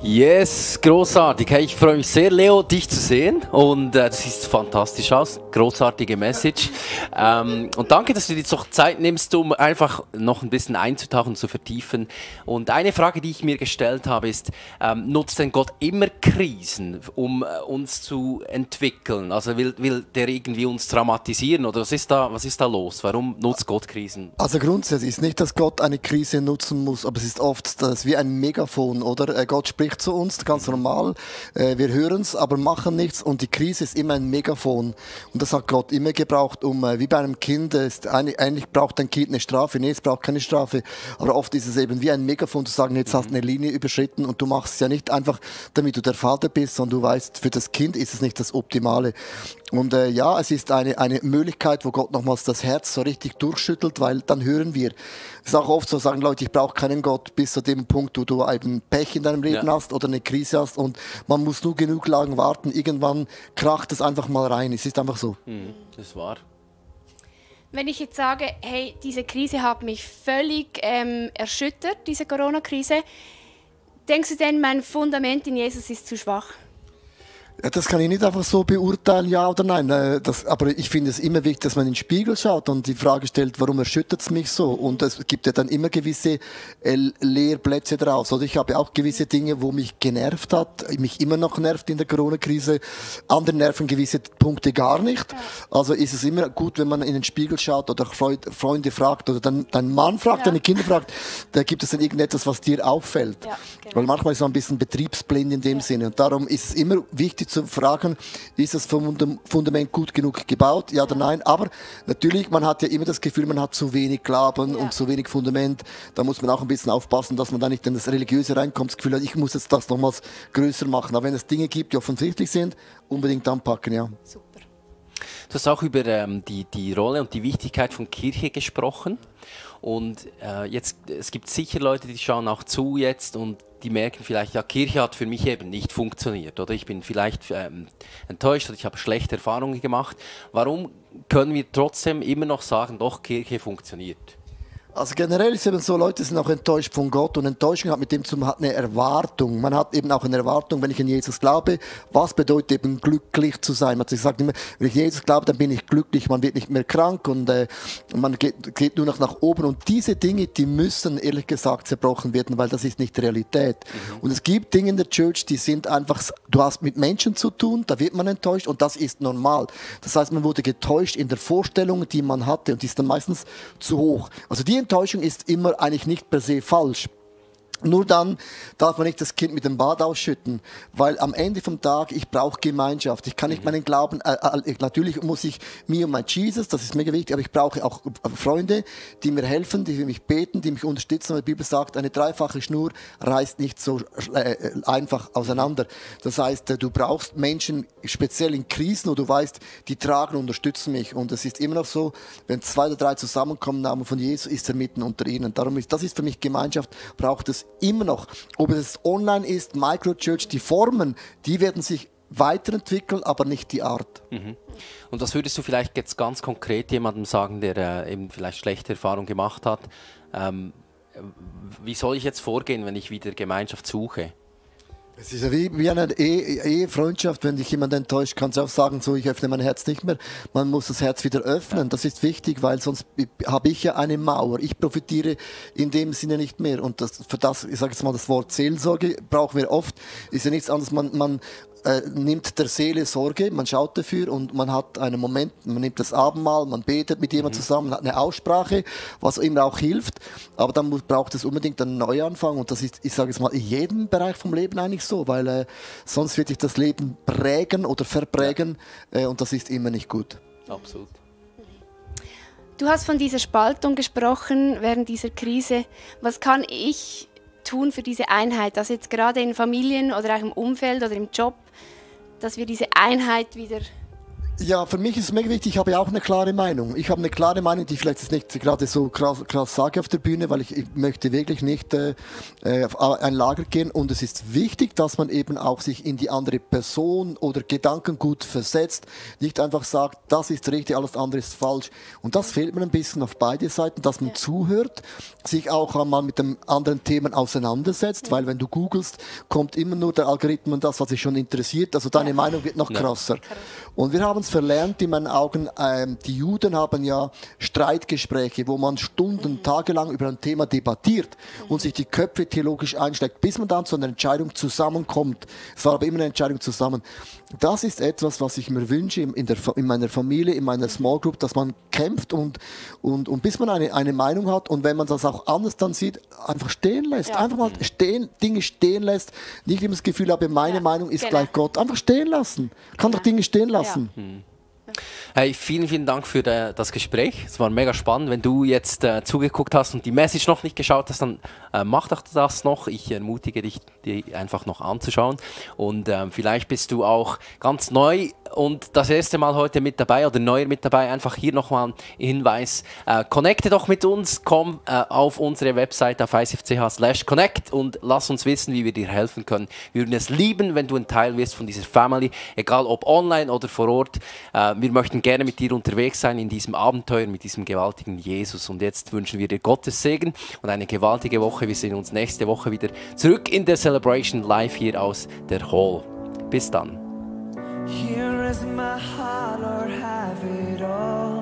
Yes, großartig. Hey, ich freue mich sehr, Leo, dich zu sehen. Und das sieht fantastisch aus. Großartige Message. Und danke, dass du dir jetzt noch Zeit nimmst, um einfach noch ein bisschen einzutauchen, zu vertiefen. Und eine Frage, die ich mir gestellt habe, ist, nutzt denn Gott immer Krisen, um uns zu entwickeln? Also will der irgendwie uns traumatisieren? Oder was ist da los? Warum nutzt Gott Krisen? Also grundsätzlich ist nicht, dass Gott eine Krise nutzen muss, aber es ist oft das wie ein Megafon, oder? Gott spricht zu uns, ganz normal. Wir hören es, aber machen nichts. Und die Krise ist immer ein Megafon. Und das hat Gott immer gebraucht, wie bei einem Kind, eigentlich braucht ein Kind eine Strafe. Nee, es braucht keine Strafe. Aber oft ist es eben wie ein Megafon zu sagen, jetzt hast du eine Linie überschritten und du machst es ja nicht einfach, damit du der Vater bist, sondern du weißt, für das Kind ist es nicht das Optimale. Und ja, es ist eine Möglichkeit, wo Gott nochmals das Herz so richtig durchschüttelt, weil dann hören wir. Es ist auch oft so, sagen Leute, ich brauche keinen Gott bis zu dem Punkt, wo du eben Pech in deinem Leben hast oder eine Krise hast und man muss nur genug lang warten. Irgendwann kracht es einfach mal rein. Es ist einfach so. Das ist wahr. Wenn ich jetzt sage, hey, diese Krise hat mich völlig erschüttert, diese Corona-Krise, denkst du denn, mein Fundament in Jesus ist zu schwach? Ja, das kann ich nicht einfach so beurteilen, ja oder nein. Aber ich finde es immer wichtig, dass man in den Spiegel schaut und die Frage stellt, warum erschüttert es mich so? Und es gibt ja dann immer gewisse Leerplätze draus. Oder ich habe auch gewisse Dinge, wo mich genervt hat, mich immer noch nervt in der Corona-Krise. Andere nerven gewisse Punkte gar nicht. Ja. Also ist es immer gut, wenn man in den Spiegel schaut oder Freunde fragt oder dann dein Mann fragt, deine Kinder fragt, da gibt es dann irgendetwas, was dir auffällt. Ja, genau. Weil manchmal ist man ein bisschen betriebsblind in dem Sinne. Und darum ist es immer wichtig zu fragen, ist das Fundament gut genug gebaut, ja oder nein. Aber natürlich, man hat ja immer das Gefühl, man hat zu wenig Glauben und zu wenig Fundament. Da muss man auch ein bisschen aufpassen, dass man da nicht in das Religiöse reinkommt, das Gefühl hat, ich muss jetzt das nochmals größer machen. Aber wenn es Dinge gibt, die offensichtlich sind, unbedingt anpacken, ja. Super. Du hast auch über die Rolle und die Wichtigkeit von Kirche gesprochen. Und es gibt sicher Leute, die schauen auch zu jetzt und die merken vielleicht, ja, Kirche hat für mich eben nicht funktioniert. Oder ich bin vielleicht enttäuscht oder ich habe schlechte Erfahrungen gemacht. Warum können wir trotzdem immer noch sagen, doch, Kirche funktioniert? Also generell ist es eben so, Leute sind auch enttäuscht von Gott und Enttäuschung hat mit dem zu tun, man hat eine Erwartung. Man hat eben auch eine Erwartung, wenn ich an Jesus glaube, was bedeutet eben glücklich zu sein? Man sagt immer, wenn ich an Jesus glaube, dann bin ich glücklich, man wird nicht mehr krank und man geht nur noch nach oben. Und diese Dinge, die müssen ehrlich gesagt zerbrochen werden, weil das ist nicht Realität. Und es gibt Dinge in der Church, die sind einfach, du hast mit Menschen zu tun, da wird man enttäuscht und das ist normal. Das heißt, man wurde getäuscht in der Vorstellung, die man hatte und die ist dann meistens zu hoch. Also die Enttäuschung ist immer eigentlich nicht per se falsch. Nur dann darf man nicht das Kind mit dem Bad ausschütten, weil am Ende vom Tag, ich brauche Gemeinschaft. Ich kann nicht meinen Glauben, natürlich muss ich mir und mein Jesus, das ist mega wichtig, aber ich brauche auch Freunde, die mir helfen, die für mich beten, die mich unterstützen. Und die Bibel sagt, eine dreifache Schnur reißt nicht so einfach auseinander. Das heißt, du brauchst Menschen, speziell in Krisen, wo du weißt, die tragen und unterstützen mich. Und es ist immer noch so, wenn 2 oder 3 zusammenkommen im Namen von Jesus, ist er mitten unter ihnen. Darum das ist für mich Gemeinschaft, braucht es immer noch, ob es online ist, Microchurch, die Formen, die werden sich weiterentwickeln, aber nicht die Art. Und was würdest du vielleicht jetzt ganz konkret jemandem sagen, der eben vielleicht schlechte Erfahrungen gemacht hat? Wie soll ich jetzt vorgehen, wenn ich wieder Gemeinschaft suche? Es ist ja wie eine Ehefreundschaft, wenn dich jemand enttäuscht, kannst du auch sagen, so, ich öffne mein Herz nicht mehr. Man muss das Herz wieder öffnen, das ist wichtig, weil sonst habe ich ja eine Mauer. Ich profitiere in dem Sinne nicht mehr. Und für das, ich sage jetzt mal, das Wort Seelsorge brauchen wir oft, ist ja nichts anderes, man nimmt der Seele Sorge, man schaut dafür und man hat einen Moment, man nimmt das Abendmahl, man betet mit jemandem zusammen, hat eine Aussprache, was immer auch hilft, aber dann braucht es unbedingt einen Neuanfang und das ist, ich sage jetzt mal, in jedem Bereich vom Leben eigentlich so, weil sonst wird dich das Leben prägen oder verprägen und das ist immer nicht gut. Absolut. Du hast von dieser Spaltung gesprochen während dieser Krise. Was kann ich tun für diese Einheit, also jetzt gerade in Familien oder auch im Umfeld oder im Job, dass wir diese Einheit wieder Ja, für mich ist es mega wichtig, ich habe ja auch eine klare Meinung. Ich habe eine klare Meinung, die ich vielleicht jetzt nicht gerade so krass sage auf der Bühne, weil ich möchte wirklich nicht auf ein Lager gehen. Und es ist wichtig, dass man eben auch sich in die andere Person oder Gedankengut versetzt. Nicht einfach sagt, das ist richtig, alles andere ist falsch. Und das fehlt mir ein bisschen auf beide Seiten, dass man zuhört, sich auch einmal mit den anderen Themen auseinandersetzt, weil wenn du googelst, kommt immer nur der Algorithmus und das, was dich schon interessiert. Also deine Meinung wird noch krasser. Und wir haben es verlernt in meinen Augen, die Juden haben ja Streitgespräche, wo man Stunden, tagelang über ein Thema debattiert und sich die Köpfe theologisch einschlägt, bis man dann zu einer Entscheidung zusammenkommt. Es war aber immer eine Entscheidung zusammen. Das ist etwas, was ich mir wünsche in meiner Familie, in meiner Small Group, dass man kämpft und bis man eine Meinung hat und wenn man das auch anders dann sieht, einfach stehen lässt. Einfach mal Dinge stehen lässt. Nicht immer das Gefühl habe, meine Meinung ist gleich Gott. Einfach stehen lassen. Kann doch Dinge stehen lassen. Hey, vielen Dank für das Gespräch. Es war mega spannend. Wenn du jetzt zugeguckt hast und die Message noch nicht geschaut hast, dann mach doch das noch. Ich ermutige dich, die einfach noch anzuschauen. Und vielleicht bist du auch ganz neu und das erste Mal heute mit dabei oder neuer mit dabei. Einfach hier nochmal ein Hinweis. Connecte doch mit uns. Komm auf unsere Website auf icfch/connect und lass uns wissen, wie wir dir helfen können. Wir würden es lieben, wenn du ein Teil wirst von dieser Family, egal ob online oder vor Ort. Wir möchten gerne mit dir unterwegs sein in diesem Abenteuer mit diesem gewaltigen Jesus. Und jetzt wünschen wir dir Gottes Segen und eine gewaltige Woche. Wir sehen uns nächste Woche wieder zurück in der Celebration live hier aus der Hall. Bis dann. Here is my heart, Lord, have it all.